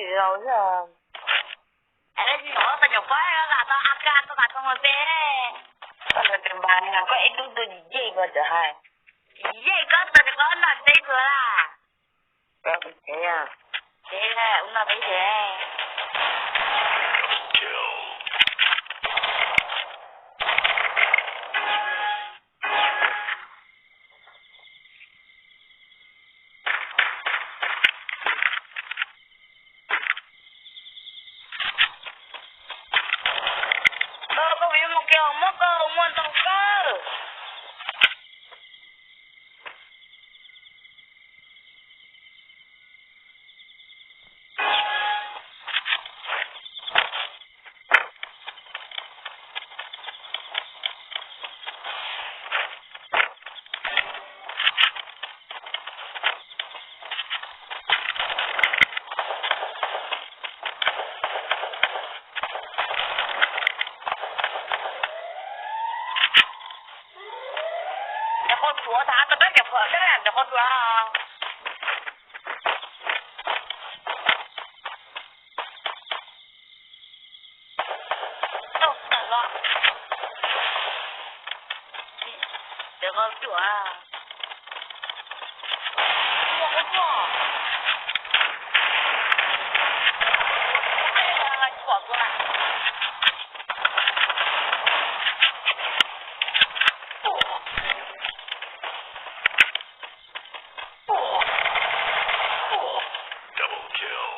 Tsis zoo yog. Es tsis hnov koj nyuam qhuav kam tau A K, koj kam tau mos txwv. Koj nrog tus npas no koj ib tug tuaj yej koj txawm hais. Yej koj txawm koj noj teb tuaj la. Teb, ua noj teb teb. Koj, koj puas yuav mus kiag muab koj muaj ntau kawg. Cov qau tsuav tas koj peb cov phuam thiab cov qau tsuav. Tau tawm los. Cov qau tsuav. Ua qau tsuav. Tsuav tuaj na. Double kill.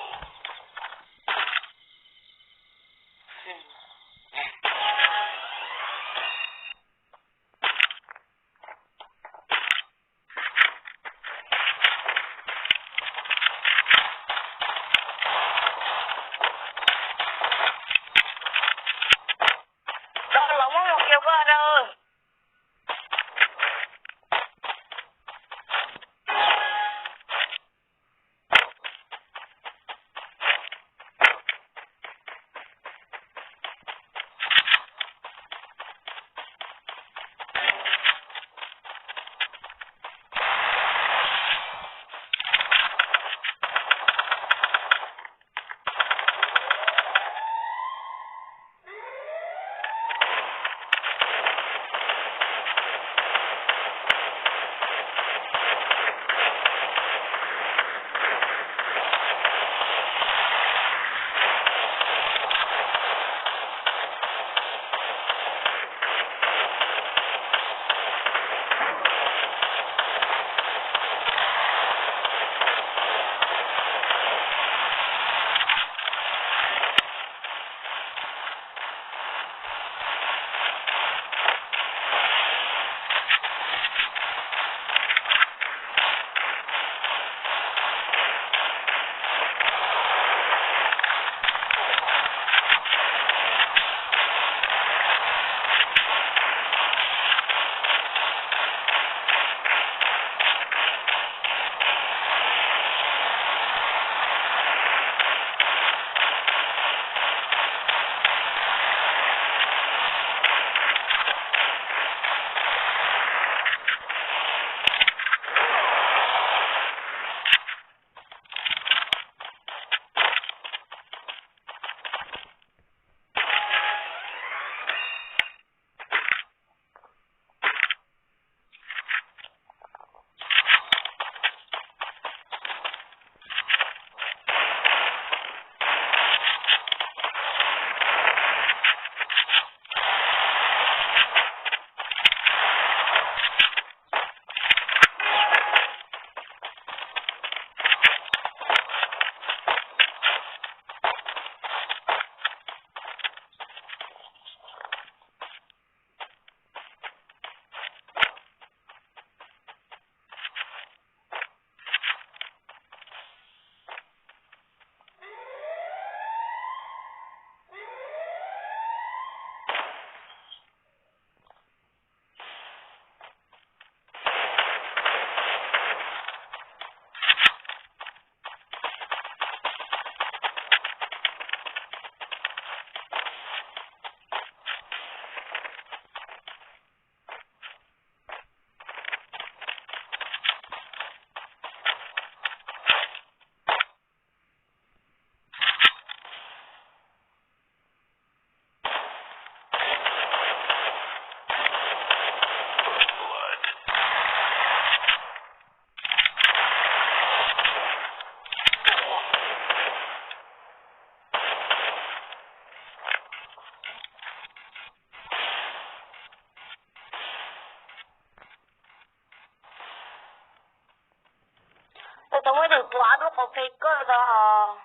Qhia koj tau os.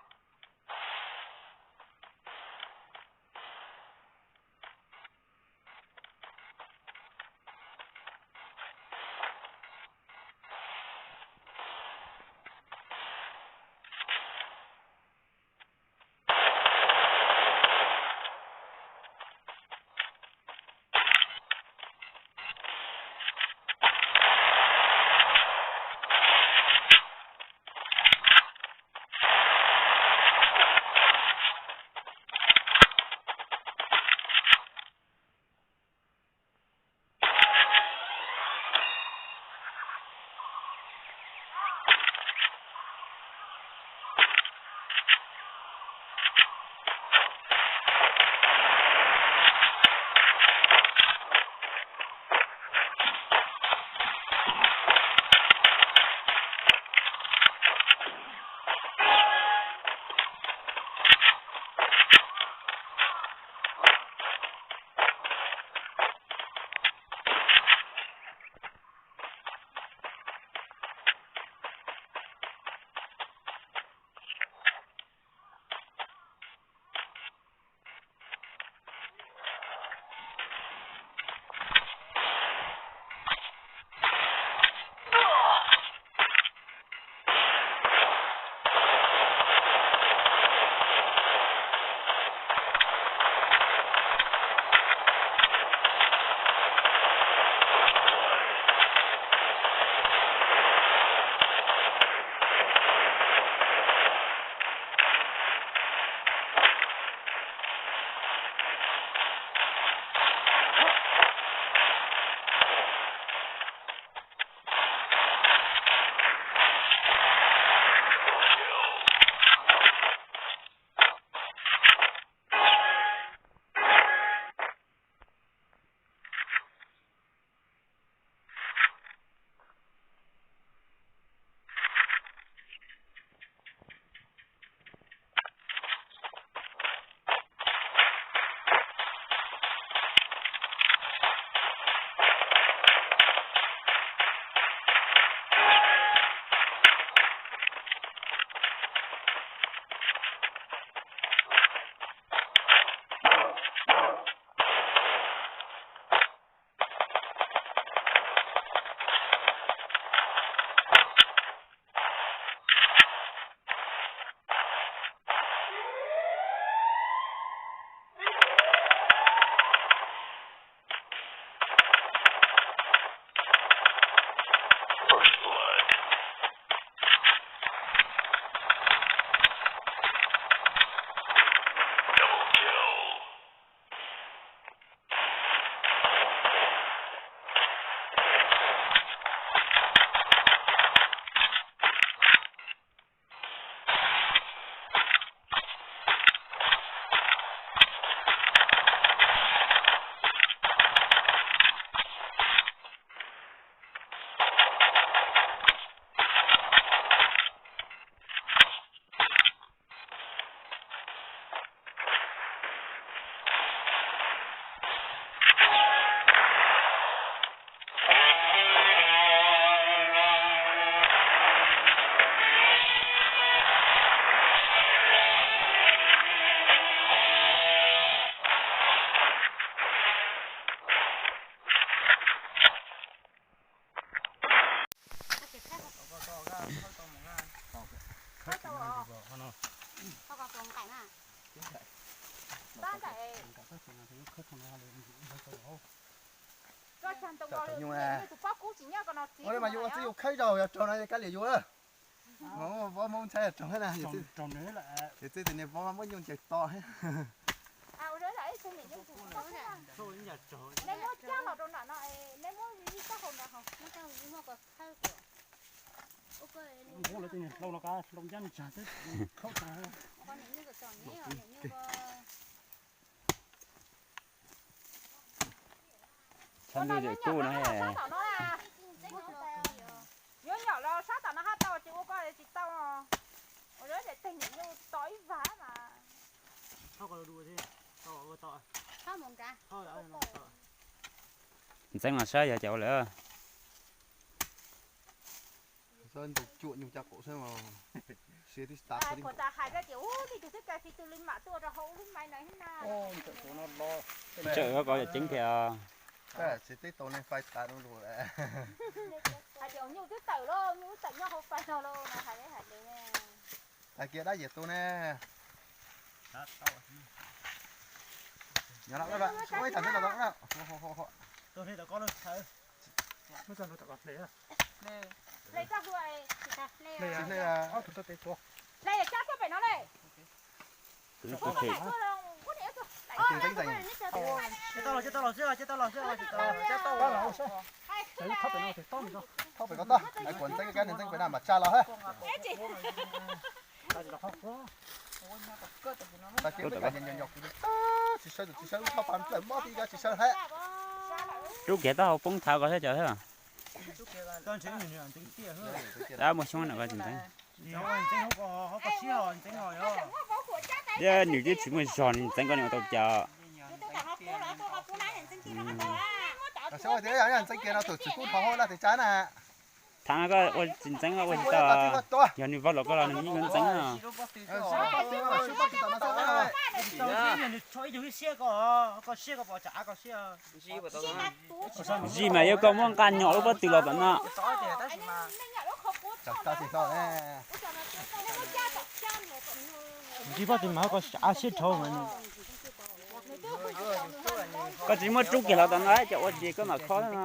Ua li mas yus ua txij yus khawb zaug yog raug no kab liam yus. Vov Hmoob ntxhab yog raug na, yog txij tias niag vov muab nyuj ncaws to. Tshaj ntuj zem kub no. Yuav nyom los sab tom no hab tau ces ua koj tsis tau. Ua zeb zem teg niam nyuj to ib vag mas. Ntxeeb los saib yog cas ua lawm. Txawb ntoo cuam nyuj caj qaum xwb mas. Siab tib tas. Kuv tas hais koj tias ub, nej tus twb cai fi tus li mam tuaj rau hauv lub mai no na. Tsawm ko yog ceeb thiab. Tsis teb tau nej fais tas no lawm. Hais tias nyuj twb tawm lauj, nyuj twb tawm nyob hauv fais no lauj no hais hais li. Hais kiag dab yias tu ne. Nyob lawm, ua ib tag neb los tau na. Hle tau hle. Hle tsis hle. Hle cab tuaj pem no le. Tus ntxeeb, tus ntxeeb. Cia tau los, cia tau los xwb, cia tau los xwb, cia tau los. Thob pem ko toj, kuv ntxeeb kab, nws ntxeeb pem na mas tsa los hab. Tsis sawv, tsis sawv, thob pas nplawm mob tib ko tsis sawv hab. Rub kiag taub hau poob thav ko thiab cov thiab. Dab muaj xyoob na ko tsis ntxeeb. Thiab nws twb tsis muaj zog nws ntxeev ko nws ua tau cas. Txeeb kiag no tus txiv kub dhau hauv laj tes tsa na. Thav no koj ua tsis ntxeev ua tsis tau. Yog nws vau los koj los nws yeej ntxeev no. Zij mas yuav koj muab nqa nyom lub pob tw los tom no. Ntsib pob tw mas koj siab dhau mas. Koj tsis muab rub kiag los tom no ces ua tsis koj mam khob no.